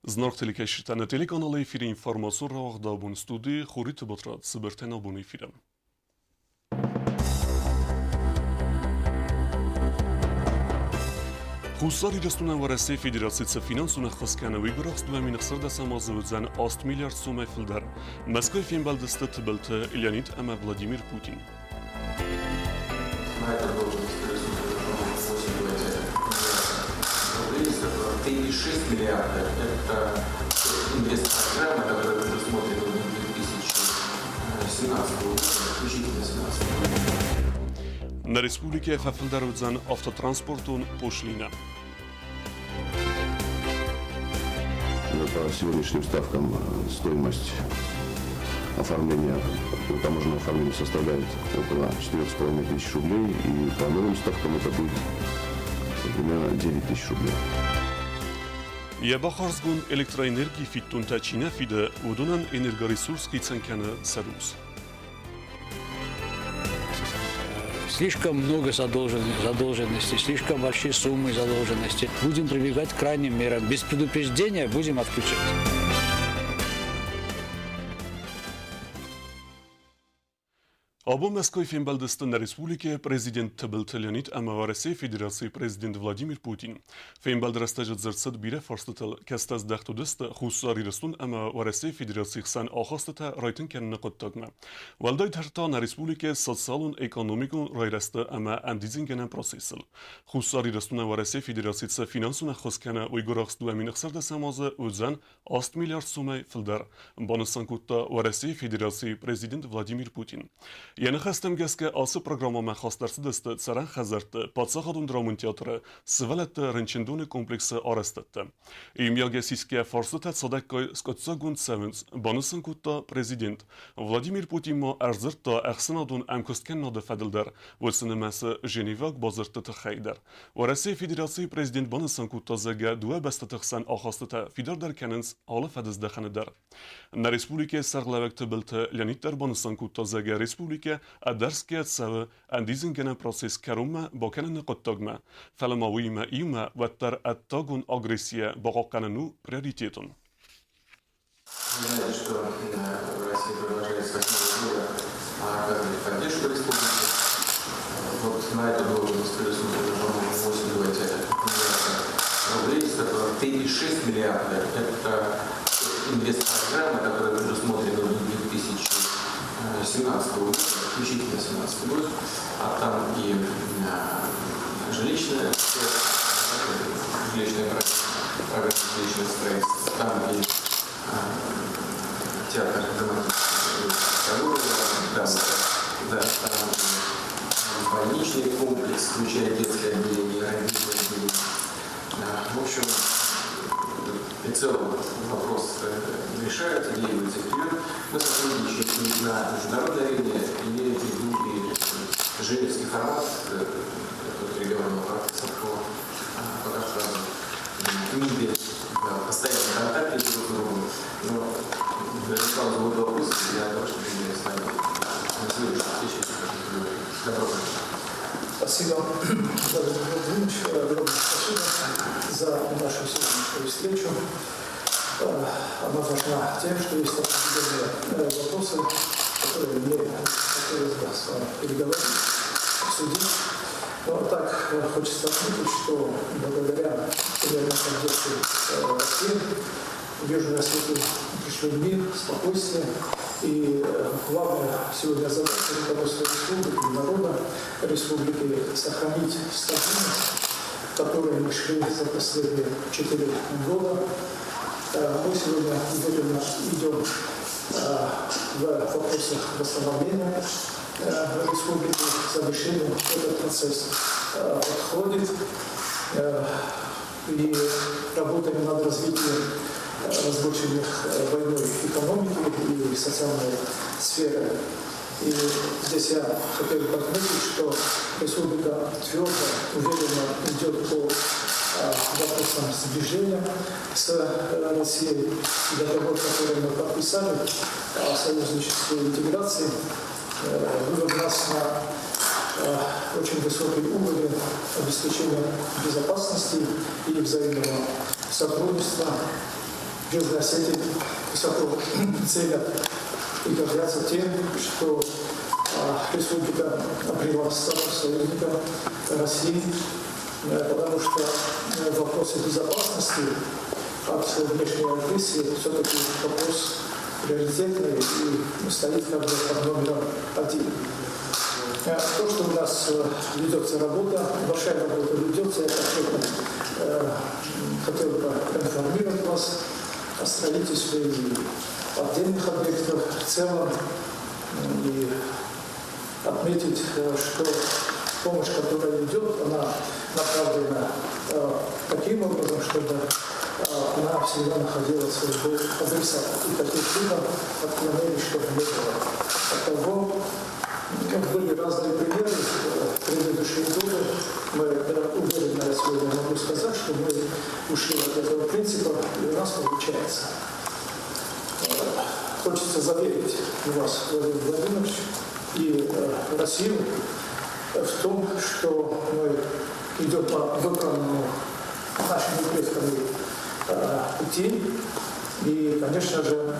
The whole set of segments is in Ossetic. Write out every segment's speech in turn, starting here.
Зынаргъ телекӕсджытӕ, нӕ телеканалы эфиры информацион рауагъд абон студийы Хуриты Батрадз цыбыртӕн абоны эфиры. Хуссар Ирыстонӕн Уӕрӕсейы Федераци цы финансон ӕххуыс кӕны, уый гуырахст 2016 азы уыдзӕн 8 миллиард сомӕй фылдӕр. Мӕскуыйы фембӕлдысты Тыбылты Леонид ӕмӕ Владимир Путин. На это должность предусмотрено, по-моему, 8,2 миллиарда рублей, из которых 3,6 миллиарда – это инвестпрограмма, которая предусмотрена до 2017 года, включительно 2017 года. Нӕ республикӕйы фӕфылдӕр уыдзӕн автотранспортон пошлинӕ. По сегодняшним ставкам стоимость оформления, таможенного оформления составляет около 4,5 тысяч рублей, и по новым ставкам это будет примерно 9 тысяч рублей. Йӕ бахардзгонд электроэнергийы фиддонтӕ чи нӕ фиды, уыдонӕн энергоресурс хицӕн кӕны сӕ рус. Слишком много задолженности, слишком большие суммы задолженности. Будем прибегать к крайним мерам. Без предупреждения будем отключать. Абон Мӕскуыйы фембӕлдысты нӕ республикӕйы президент Тыбылты Леонид ӕмӕ Уӕрӕсейы Федерацийы президент Владимир Путин. Фембӕлды рӕстӕджы дзырд цыд бирӕ фарстытыл, кӕцытӕ здӕхт уыдысты Хуссар Ирыстон ӕмӕ Уӕрӕсейы Федерацийы хсӕн ахастытӕ райтынг кӕныны хъуыддагмӕ. Уӕлдайдӕр та нӕ республикӕйы социалон-экономикон райрӕзты ӕмӕ ӕндидзынгӕнӕн процессыл. Хуссар Ирыстонӕн Уӕрӕсейы Федераци цы финансон ӕххуыс кӕны, уый гуырахст 2016 азы уыдзӕн 8 миллиард сомӕй фылдӕр, банысан кодта Уӕрӕсейы Федерацийы президент Владимир Путин. Йӕ ныхӕстӕм гӕсгӕ ацы программӕмӕ хаст ӕрцыдысты цӕрӕн хӕдзӕртты, паддзахадон драмон театры, сывӕллӕтты рынчындоны комплексы арӕзтӕдтӕ. Иумиагӕй сисгӕ фарстытӕ цадӕггай скъуыддзаггонд цӕуынц, банысан кодта президент. Владимир Путин ма ӕрдзырдта ӕхсӕнадон ӕмкуысткӕнынады фӕдыл дӕр, уыцы нымӕцы Женеваг бадзырдты тыххӕй дӕр. Уӕрӕсейы Федерацийы президент банысан кодта, зӕгъгӕ, дыууӕ бӕстӕты хсӕн ахастытӕ фидардӕр кӕнынц алы фӕдыздӕхӕны дӕр. Нӕ республикӕйы сӕргълӕууӕг Тыбылты Леонид дӕр банысан кодта, зӕгъгӕ, республикӕ ӕдӕрсгӕ цӕуы ӕндидзынгӕнӕн процесс кӕронмӕ бакӕныны хъуыддагмӕ, фӕлӕ ма уыимӕ иумӕ уӕддӕр ӕддагон агрессийӕ бахъахъхъӕнын у приоритетон. Вы знаете, что Россия продолжает с 2008 года оказывать поддержку республике. Вот на эту должность предусмотрено, по-моему, 8,2 миллиарда рублей, из которых 3,6 миллиарда – это инвестпрограмма, которая предусмотрена до 2017 года, включительно 2017 год, а там и жилищная, жилищная программа жилищного строительства, там и театр драматический да, да, там больничный комплекс, включая детское отделение, родильное отделение. В общем, и целом вопрос решается, двигается вперед. Мы сотрудничаем и на международной арене, имея в виду и Женевский формат переговорного процесса по Кавказу. МИДы в постоянном контакте друг с другом. Но возникал вот вопрос для того, чтобы мы с вами на следующей встрече поговорили. Добро пожаловать. Спасибо, Владимир Владимирович. Огромное спасибо за нашу сегодняшнюю встречу. Она важна тем, что есть определенные вопросы, которые мне хотелось бы с вами переговорить, обсудить. Но так хочется отметить, что благодаря всемирной поддержке России в Южную Осетию пришли мир, спокойствие. И главная сегодня задача руководства республики, народа республики сохранить стабильность, к которой мы шли за последние 4 года. Мы сегодня уверенно идем в вопросах восстановления республики, к завершению этот процесс подходит. И работаем над развитием разрушенных войной экономики и социальной сферы. И здесь я хотел бы отметить, что республика твердо, уверенно идет по вопросам сближения с Россией. Договор, который мы подписали о союзничестве и интеграции, вывел нас на очень высокий уровень обеспечения безопасности и взаимного сотрудничества. В Южной Осетии высоко ценят и гордятся тем, что республика обрела статус союзника России, потому что вопросы безопасности от внешней агрессии все-таки вопрос приоритетный и стоит как бы под номером один. То, что у нас ведется работа, большая работа ведется, я конкретно хотел бы проинформировать вас о строительстве и отдельных объектов в целом и отметить, что помощь, которая идет, она направлена таким образом, чтобы она всегда находила своего адресата. И таким чудом отклонений, чтобы не было. Оттого были разные примеры в предыдущие годы. Мы уверенно, я сегодня могу сказать, что мы ушли от этого принципа, и у нас получается. Хочется заверить вас, Владимир Владимирович, и Россию в том, что мы идем по выбранному нашими предками пути. И, конечно же,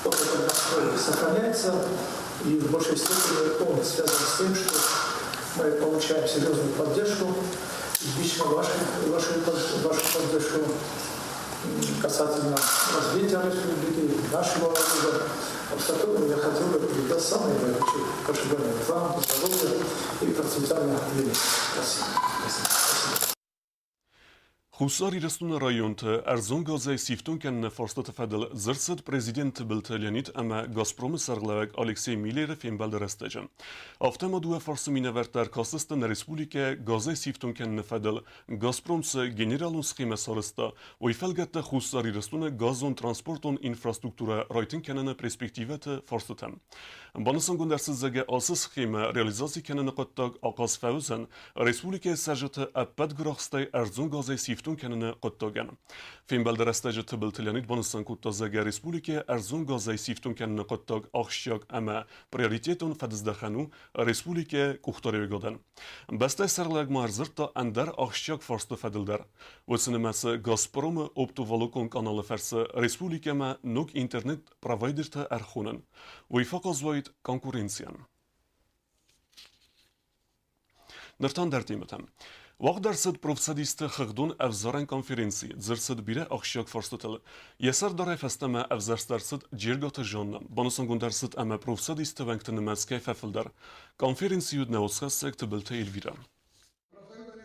вот этот настрой сохраняется, и в большей степени он связан с тем, что мы получаем серьезную поддержку, лично вашу поддержку касательно развития республики, нашего народа, от которого я хотел бы передать самые горячие пожелания вам, здоровья и процветания в мире. Спасибо. Спасибо. Хуссар Ирыстоны районты ӕрдзон газӕй сифтонг кӕныны фарстаты фӕдыл дзырд цыд президент Тыбылты Леонид ӕмӕ Газпромы сӕргълӕууӕг Алексей Миллеры фембӕлды рӕстӕджы. Афтӕ ма дыууӕ фарсы минӕвӕрттӕ ӕркастысты нӕ республикӕ газӕй сифтонг кӕныны фӕдыл Газпром цы генералон схемӕ сарӕзта, уый фӕлгӕтты Хуссар Ирыстоны газон-транспортон инфраструктурӕ райтынг кӕныны перспективӕты фарстытӕм. Банысангонд ӕрцыд, зӕгъгӕ, ацы схемӕ реализаци кӕныны хъуыддаг ахъаз фӕуыдзӕн республикӕйы цӕрджыты ӕппӕт гуырахстӕй ӕрдзон газӕй сифтонг кӕныны хъуыддагӕн. Фембӕлды рӕстӕджы Тыбылты Леонид банысан кодта, зӕгъгӕ, республикӕйы ӕрдзон газӕй сифтонг кӕныны хъуыддаг ахсджиаг ӕмӕ приоритетон фӕдыздӕхӕн у республикӕйы къухдариуӕгадӕн. Бӕстӕйы сӕргълӕууӕг ма ӕрдзырдта ӕндӕр ахсджиаг фарсты фӕдыл дӕр. Уыцы нымӕцы Газпромы оптоволокон къаналы фӕрцы республикӕмӕ ног интернет-провайдертӕ ӕрхонын. Уый фӕхъаз уаид конкуренцийӕн. Ныр та ӕндӕр темӕтӕм. Уагъд ӕрцыд профцӕдисты хыгъдон ӕвзарӕн конференци, дзырд цыд бирӕ ахсджиаг фарстытыл. Йӕ сӕрдарӕй фӕстӕмӕ ӕвзӕрст ӕрцыд Джергаты Жанна. Банысангонд ӕрцыд ӕмӕ профцӕдисты уӕнгты нымӕц кӕй фӕфылдӕр. Конференцийы уыд нӕ уацхӕссӕг Тыбылты Эльвирӕ.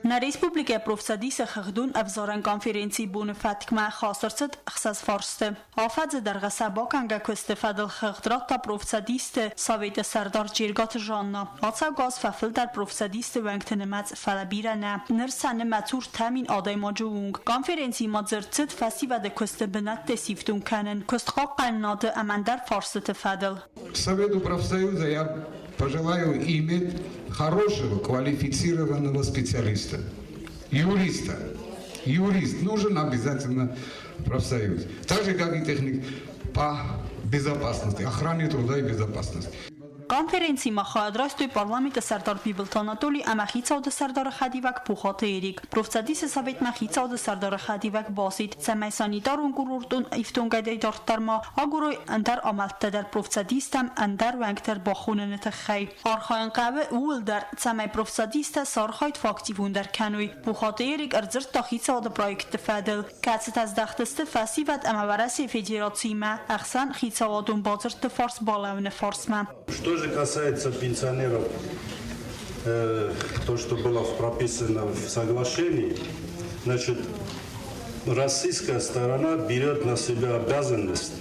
Нӕ республикӕйы профцӕдисы хыгъдон ӕвзарӕн конференцийы боны фӕткмӕ хаст ӕрцыд ӕхсӕз фарсты. Афӕдзы дӕргъы сӕ бакӕнгӕ куысты фӕдыл хыгъд радта профцӕдисты советы сӕрдар Джергаты Жанна. Ацӕугӕ аз фӕфылдӕр профцӕдисты уӕнгты нымӕц, фӕлӕ бирӕ нӕ. Ныр сӕ нымӕц у 3000 адӕймаджы онг. Конференцийы ма дзырд цыд фӕсивӕды куысты бынӕтты сифтонг кӕнын, куыстхъахъхъӕнынады ӕмӕ ӕндӕр фарстыты фӕдыл. Совету профсоюза я пожелаю иметь хорошего квалифицированного специалиста, юриста. Юрист нужен обязательно в профсоюз. Так же, как и техник по безопасности, охране труда и безопасности. Конференцимӕ хайад райстой парламенты сӕрдар Бибылты Анатоли ӕмӕ хицауады сӕрдары хӕдивӕг Пухаты Эрик. Профцӕдисы советмӕ хицауады сӕрдары хӕдивӕг басидт, цӕмӕй санитарон-курортон ифтонгадӕй дарддӕр ма агурой ӕндӕр амӕлттӕ дӕр профцӕдистӕм ӕндӕр уӕнгтӕ ӕрбахоныны тыххӕй. Архайын хъӕуы ууыл дӕр, цӕмӕй профцӕдистӕ сӕ архайд фӕактивондӕр кӕной. Пухаты Эрик ӕрдзырдта хицауады проектты фӕдыл, кӕцытӕ здӕхт сты фӕсивӕд ӕмӕ Уӕрӕсейы Федерациимӕ ӕхсӕн хицауадон бадзырдты фарс балӕууыны фарсмӕ. Что же касается пенсионеров, то, что было прописано в соглашении, значит, российская сторона берет на себя обязанность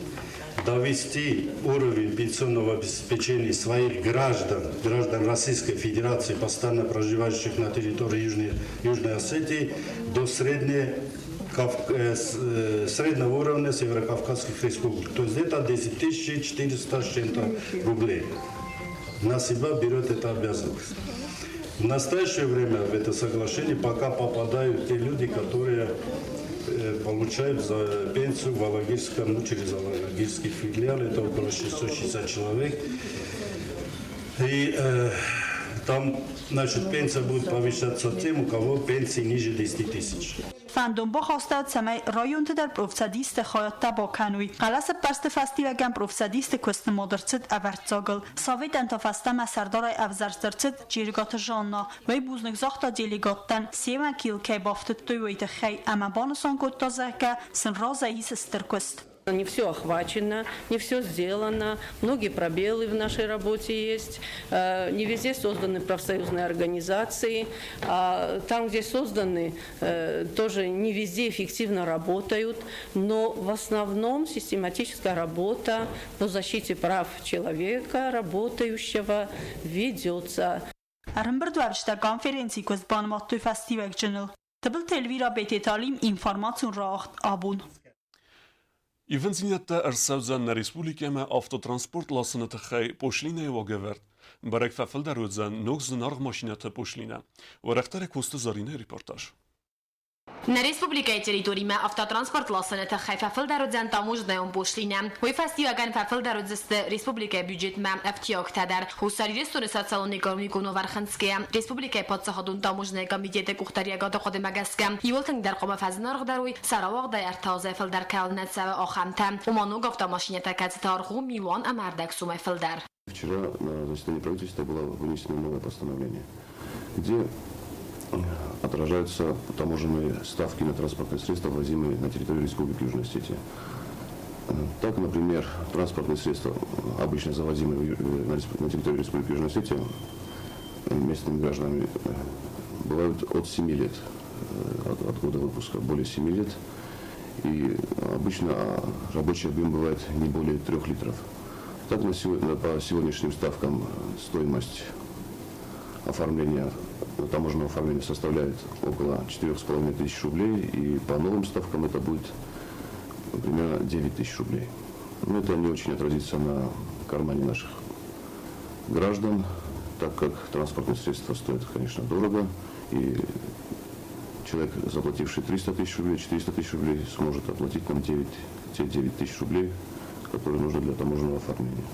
довести уровень пенсионного обеспечения своих граждан, граждан Российской Федерации, постоянно проживающих на территории Южной Осетии, до среднего уровня северокавказских республик. То есть это 10 400 с чем-то рублей. На себя берет эта обязанность. В настоящее время в это соглашение пока попадают те люди, которые получают за пенсию в Алагирском, ну, через Алагирский филиал, это около 660 человек. И там, значит, пенсия будет повышаться тем, у кого пенсии ниже 10 тысяч. Фӕндон бахаста, цӕмӕй районты дӕр профцӕдисты хайадтӕ бакӕной. Хъӕлӕсӕппӕрсты фӕстиуӕгӕн профцӕдисты куыст нымад ӕрцыд ӕвӕрццагыл. Советӕн та фӕстӕмӕ сӕрдарӕй ӕвзӕрст ӕрцыд Джергаты Жанна. Уый бузныг загъта делегаттӕн, семӕ кил кӕй бафтыдтой, уый тыххӕй ӕмӕ банысан кодта, зӕгъгӕ, сын разӕй ис стыр куыст. Не все охвачено, не все сделано, многие пробелы в нашей работе есть, не везде созданы профсоюзные организации, а там, где созданы, тоже не везде эффективно работают, но в основном систематическая работа по защите прав человека, работающего, ведется. Ӕрӕмбырдуӕвджытӕ конференцийы куыст банымадтой фӕстиуӕгджыныл. Тыбылты Эльвира Бететалим информацион рауагъд абон. Ивындзинӕдтӕ ӕрцӕудзӕн нӕ республикӕмӕ автотранспорт ласыны тыххӕй пошлинӕйы уагӕвӕрд. Бӕрӕг фӕфылдӕр уыдзӕн ног зынаргъ машинӕты пошлинӕ. Уӕрӕхдӕр Коцты Зӕринӕйы репортаж. Нӕ республикӕйы территоримӕ автотранспорт ласыны тыххӕй фӕфылдӕр уыдзӕн таможнӕйон пошлинӕ. Уый фӕстиуӕгӕн фӕфылдӕр уыдзысты республикӕйы бюджетмӕ ӕфтиӕгтӕ дӕр. Хуссар Ирыстоны социалон-экономикон уавӕр хынцгӕйӕ, республикӕйы паддзахадон таможнӕйы комитеты къухдариуӕгады хъуыдымӕ гӕсгӕ, иууыл тынгдӕр хъуамӕ фӕзынаргъдӕр уой сӕ рауагъдӕй ӕртӕ азӕй фылдӕр кӕуыл нӕ цӕуы, ахӕмтӕ. Ома ног автомашинӕтӕ, кӕцыты аргъ у милуан ӕмӕ ӕрдӕг сумӕй фылдӕр. Вчера на заседании правительства было вынесено новое постановление, где отражаются таможенные ставки на транспортные средства, ввозимые на территорию Республики Южная Осетия. Так, например, транспортные средства, обычно завозимые на территорию Республики Южная Осетия местными гражданами, бывают от 7 лет, от года выпуска, более 7 лет. И обычно рабочий объем бывает не более 3 литров. Так, на сегодня, по сегодняшним ставкам стоимость оформления, таможенного оформления составляет около 4,5 тысяч рублей, и по новым ставкам это будет примерно 9 тысяч рублей. Но это не очень отразится на кармане наших граждан, так как транспортные средства стоят, конечно, дорого, и человек, заплативший 300 тысяч рублей, 400 тысяч рублей, сможет оплатить нам 9, те 9 тысяч рублей, которые нужны для таможенного оформления.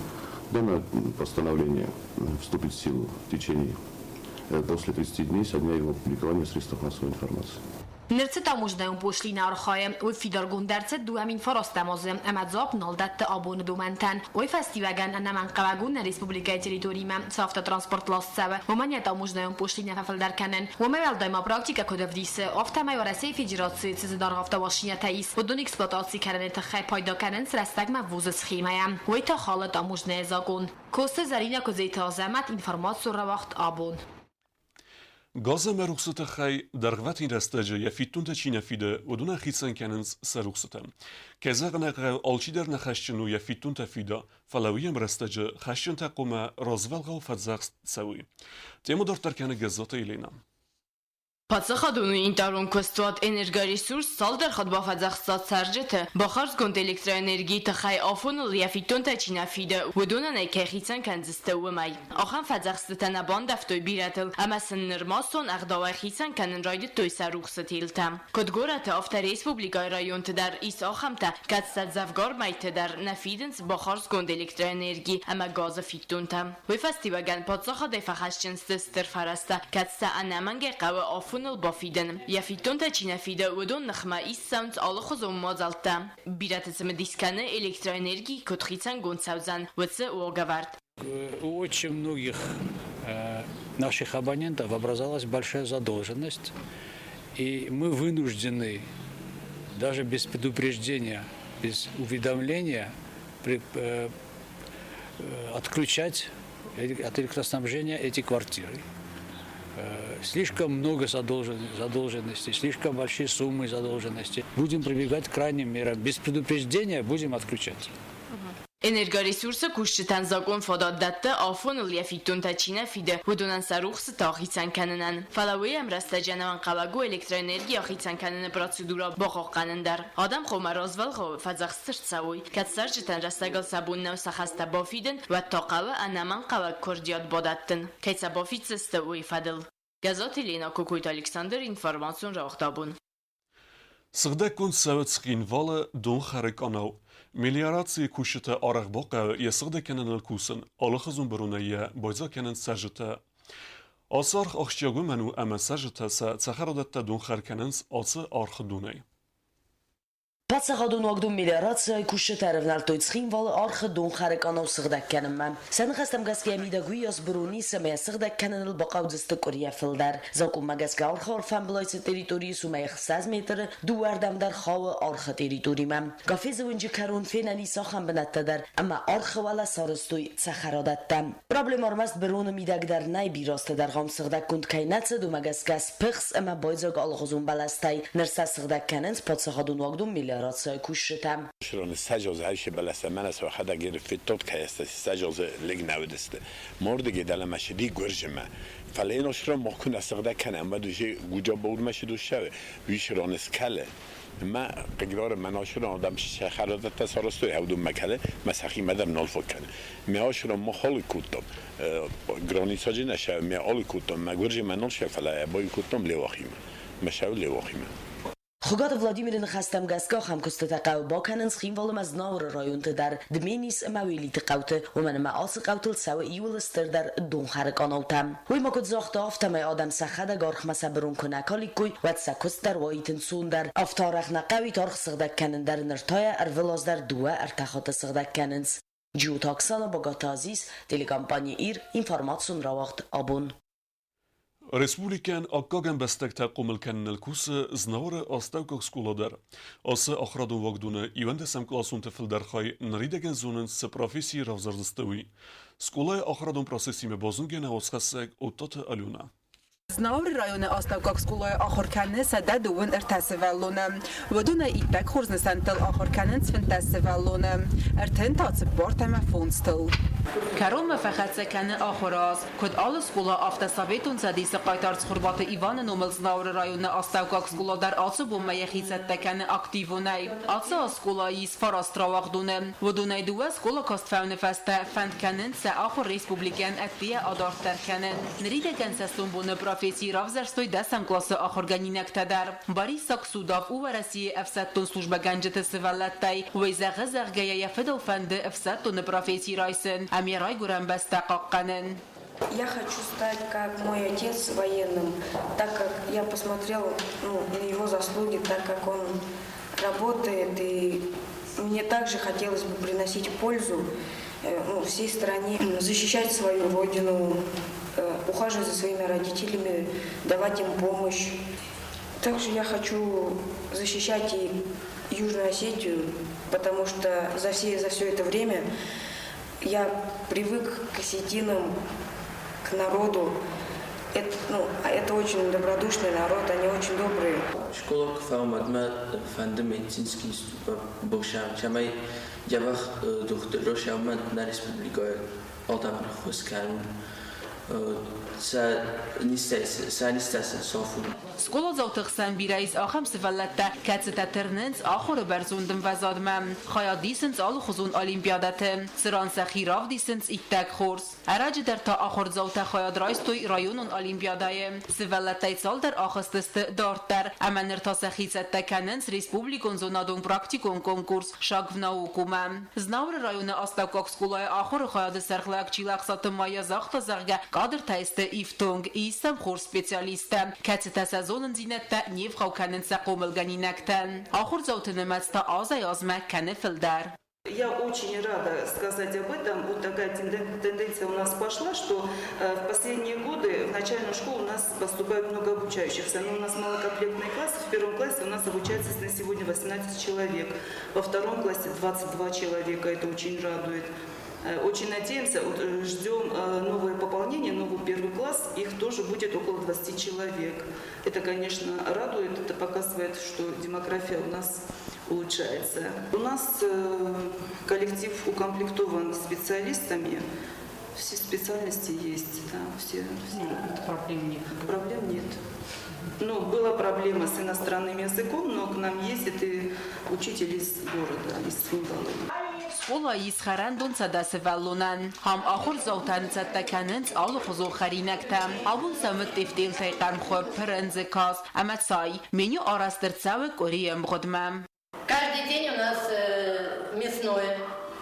Данное постановление вступит в силу в течение после 30 дней со дня его опубликования в средствах массовой информации. Ныр цы таможнӕйон пошлинӕ архайы, уый фидаргонд ӕрцыд 2009 азы ӕмӕ дзуапп нал дӕтты абоны домӕнтӕн. Уый фӕстиуӕгӕн ӕнӕмӕнгхъӕуӕг у нӕ республикӕйы территоримӕ цы автотранспорт ласт цӕуы, уымӕн йӕ таможнӕйон пошлинӕ фӕфылдӕр кӕнын. Уымӕй уӕлдай ма практикӕ куыд ӕвдисы, афтӕмӕй Уӕрӕсейы Федерацийы цы зынаргъ автомашинӕтӕ ис, уыдон эксплуатаци кӕныны тыххӕй пайда кӕнынц рӕстӕгмӕ ввозы схемӕйӕ. Уый та халы таможнӕйы закъон. Коцты Зӕринӕ Куыдзеты Азӕмӕт информацион рауагъд абон. Газ ӕмӕ рухсы тыххӕй дӕргъвӕтин рӕстӕджы йӕ фиддонтӕ чи нӕ фиды, уыдонӕн хицӕн кӕнынц сӕ рухсытӕ. Кӕй зӕгъын ӕй хъӕуы, алчидӕр нӕ хӕсджын у йӕ фиддонтӕ фида, фӕлӕ уый ӕмрӕстӕджы хӕсджынтӕ хъуамӕ развӕлгъау фӕдзӕхст цӕуой. Тему дарддӕр кӕны Гӕззаты Еленӕ. Паддзахадон унитарон куыстуат «Энергоресурс» цалдӕр хатт бафӕдзӕхста цӕрджыты, бахардзгонд электроэнергийы тыххӕй афоныл йӕ фиддонтӕ чи нӕ фиды, уыдонӕн ӕй кӕй хицӕн кӕндзысты, уымӕй. Ахӕм фӕдзӕхстытӕ нӕ бандӕвтой бирӕтыл ӕмӕ сын нырма сон ӕгъдауӕй хицӕн кӕнын райдыдтой сӕ рухсы телтӕ. Куыд горӕты, афтӕ республикӕйы районты дӕр ис ахӕмтӕ, кӕд сӕ дзӕвгар мӕйты дӕр нӕ фидынц бахардзгонд электроэнерги ӕмӕ газы фиддонтӕ. Уый фӕстиуӕгӕн паддзахадӕй фӕхӕсджын сты стыр фӕрӕзтӕ, кӕд сӕ ӕнӕмӕнгӕй хъӕуы афоныл бафидын. Йӕ фиддонтӕ чи нӕ фиды, уыдон ныхмӕ ист цӕуынц алыхуызон мадзӕлттӕ. Бирӕты цымыдис кӕны, электроэнерги куыд хицӕнгонд цӕудзӕн, уыцы уагӕвӕрд. У очень многих наших абонентов образовалась большая задолженность, и мы вынуждены даже без предупреждения, без уведомления отключать от электроснабжения эти квартиры. Слишком много задолженностей, слишком большие суммы задолженности. Будем прибегать к крайним мерам. Без предупреждения будем отключать. Энергоресурсы кусджытӕн закъон фадат дӕтты афоныл йӕ фиддонтӕ чи нӕ фиды, уыдонӕн сӕ рухсытӕ ахицӕн кӕнынӕн. Фӕлӕ уый ӕмрӕстӕджы ӕнӕмӕнгхъӕуӕг у электроэнерги ахицӕн кӕныны процедурӕ бахъахъхъӕнын дӕр. Адӕм хъуамӕ развӕлгъау фӕдзӕхст ӕрцӕуой, кӕд цӕрджытӕн рӕстӕгыл сӕ бон нӕу сӕ хӕстӕ бафидын, уӕд та хъӕуы ӕнӕмӕнгхъӕуӕг куырдиат бадӕттын, кӕй сӕ бафиддзысты, уый фӕдыл. Гӕззаты Лена, Кокойты Александр, информацион рауагъдабон. Сыгъдӕггонд цӕуы Цхинвалы донхӕры къанау. Мелиорацийы кусджытӕ арӕх бахъӕуы йӕ сыгъдӕг кӕныныл кусын, алыхуызон быронӕй йӕ байдзаг кӕнынц цӕрджытӕ. Ацы аргъ ахсджиаг уымӕн у, ӕмӕ цӕрджытӕ сӕ цӕхӕрадӕттӕ донхӕр кӕнынц ацы аргъы донӕй. Паддзахадон уагдон мелиорацийӕ кусджытӕ ӕрӕвнӕлдтой Цхинвалы архы донхӕры къанау сыгъдӕг кӕнынмӕ. Сӕ ныхӕстӕм гӕсгӕ мидӕг уыйас бырон ис ӕмӕ йӕ сыгъдӕг кӕныныл бахъӕудзысты къуырийӕ фылдӕр. Закъонмӕ гӕсгӕ архы алфӕмбылай цы территори ис, уымӕй 6 метры дыууӕрдӕм дӕр хауы архы территоримӕ. Гафезы уынджы кӕрон фенӕн ис ахӕм бынӕттӕ дӕр, ӕмӕ архы уӕлӕ сарӕзтой цӕхӕрадӕттӕ. Проблема ӕрмӕст быроны мидӕг дӕр нӕй, бирӕ азты дӕргъӕм сыгъдӕггонд кӕй нӕ цыд, уымӕ гӕсгӕ спыхс ӕмӕ байдзаг алыгъуызон бӕлӕстӕй. Ныр сӕ сыгъдӕг кӕнынц паддзахадон уагдон мелиорацийы кусджытӕ. Хуыгаты Владимиры ныхӕстӕм гӕсгӕ ахӕм куыстытӕ хъӕуы бакӕнын Цхинвалы ӕмӕ Знауыры районты дӕр, Дменис ӕмӕ Уелиты хъӕуты, уымӕн ӕмӕ ацы хъӕутыл цӕуы иууыл стырдӕр донхӕры къанаутӕ. Уый ма куыд загъта, афтӕмӕй адӕм сӕхӕдӕг архмӕ сӕ бырон куы нӕ каликкой, уӕд сӕ куыст дӕр уаид ӕнцондӕр. Афтӕ арӕх нӕ хъӕуид арх сыгъдӕг кӕнын дӕр, ныр та йӕ ӕрвылаз дӕр дыууӕ-ӕртӕ хатты сыгъдӕг кӕнынц. Джиоты Оксана, Богаты Азиз, телекомпани «Ир», информацион рауагъд «Абон». Республикӕйӕн аккаг ӕмбӕстӕгтӕ хъомыл кӕныныл кусы Знауыры астӕуккаг скъола дӕр. Ацы ахуырадон уагдоны иуӕндӕсӕм къласонты фылдӕр хай ныридӕгӕн зонынц, цы професси равзӕрдзысты, уый. Скъолайы ахуырадон процессимӕ базонгӕ нӕ уацхӕссӕг Оттаты Алена. Знауыры районы астӕуккаг скъолайы ахуыр кӕны 133 сывӕллоны. Уыдонӕй иттӕг хорз нысӕнттыл ахуыр кӕнынц 15 сывӕллоны, ӕртын та цыппортӕ ӕмӕ фондзтыл. Кӕронмӕ фӕхӕццӕ кӕны ахуыры аз. Куыд алы скъола, афтӕ Советон Цӕдисы хъайтар Цхуырбаты Иваны номыл Знауыры районы астӕуккаг скъола дӕр ацы бонмӕ йӕхи цӕттӕ кӕны активонӕй. Ацы аз скъолайы ис фараст рауагъдоны. Уыдонӕй дыууӕ скъола каст фӕуыны фӕстӕ фӕнд кӕнынц сӕ ахуыр республикӕйӕн ӕддейӕ адарддӕр кӕнын. Ныридӕгӕн сӕ сомбоны професси равзӕрстой дӕсӕм къласы ахуыргӕнинӕгтӕ дӕр. Борис Саксудов у Уӕрӕсейы ӕфсӕддон службӕгӕнджыты сывӕллӕттӕй. Уый зӕгъы, зӕгъгӕ йӕ йӕ фыдыл фӕнды ӕфсӕддоны професси райсын ӕмӕ йӕ райгуырӕн бӕстӕ хъахъхъӕнын. Я хочу стать, как мой отец, военным, так как я посмотрел, ну, на его заслуги, так как он работает, и мне также хотелось бы приносить пользу, ну, всей стране, защищать свою родину, ухаживать за своими родителями, давать им помощь. Также я хочу защищать и Южную Осетию, потому что за все это время я привык к осетинам, к народу. Это, ну, это очень добродушный народ, они очень добрые. Скъола куы фӕуӕм, уӕд мӕ фӕнды медицинский институтмӕ боксӕм, цӕмӕй дзӕбӕх дохтыр росӕм нӕ республикӕйы адӕмӕн ӕххуыс кӕнын. Сӕ низтӕ сын сафын. Скъоладзауты хсӕн бирӕ ис ахӕм сывӕллӕттӕ, кӕцытӕ тырнынц ахуыры бӕрзонд ӕмвӕзадмӕ, хайад исынц алыхуызон олимпиадӕты, цыран сӕхи равдисынц иттӕг хорз. Ӕрӕджы дӕр та ахуырдзаутӕ хайад райстой районон олимпиадӕйы. Сывӕллӕттӕй цалдӕр ахызтысты дарддӕр ӕмӕ ныр та сӕхи цӕттӕ кӕнынц республикон зонадон-практикон конкурс «Шаг в науку»-мӕ. Знауыры районы астӕуккаг скъолайы ахуыры хайады сӕргълӕг Чилӕхсаты Майя загъта, зӕгъгӕ, кадртӕ сты ифтонг, ис сӕм хорз специалисттӕ, кӕцытӕ сӕ зонындзинӕдтӕ не вгъау кӕнынц сӕ хъомылгӕнинӕгтӕн. Ахуырдзауты нымӕц та азӕй-азмӕ кӕны фылдӕр. Я очень рада сказать об этом. Вот такая тенденция у нас пошла, что в последние годы в начальную школу у нас поступает много обучающихся. Но у нас малокомплектный класс. В первом классе у нас обучается на сегодня 18 человек. Во втором классе 22 человека. Это очень радует. Очень надеемся, вот, ждем новое пополнение, новый первый класс. Их тоже будет около 20 человек. Это, конечно, радует. Это показывает, что демография у нас улучшается. У нас коллектив укомплектован специалистами. Все специальности есть, да, все. Ну, проблем нет. Проблем нет. Ну, была проблема с иностранным языком, но к нам ездит и учитель из города, из Цхинвала. Скъолайы ис хӕрӕндон 100 сывӕллонӕн. Ам ахуырдзаутӕн цӕттӕ кӕнынц алыхуызон хӕринӕгтӕ. Абон сӕ мыдтъефтъелтӕй хъӕрмхуыпп, пырындзы кас ӕмӕ цай. Меню арӕзт ӕрцӕуы къуырийы ӕмгъуыдмӕ. Каждый день у нас мясное,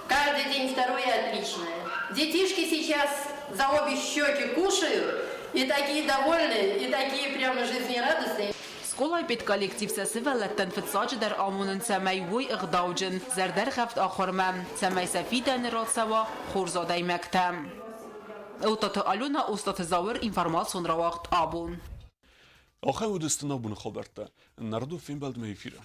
каждый день второе отличное. Детишки сейчас за обе щеки кушают. И такие довольные, и такие прямо жизнерадостные. Скъолайы педколлектив сӕ сывӕллӕттӕн фыццаджыдӕр амонынц, цӕмӕй уой ӕгъдауджын, зӕрдӕргъӕвд ахуырмӕ, цӕмӕй сӕ фидӕны рацӕуа хорз адӕймӕгтӕ. Ӕлтаты Алена, Остъаты Зауыр, информацион рауагъд Абон. Ахӕм уыдысты нӕ абоны хабӕрттӕ. Нардо фембӕлдмӕ эфиры.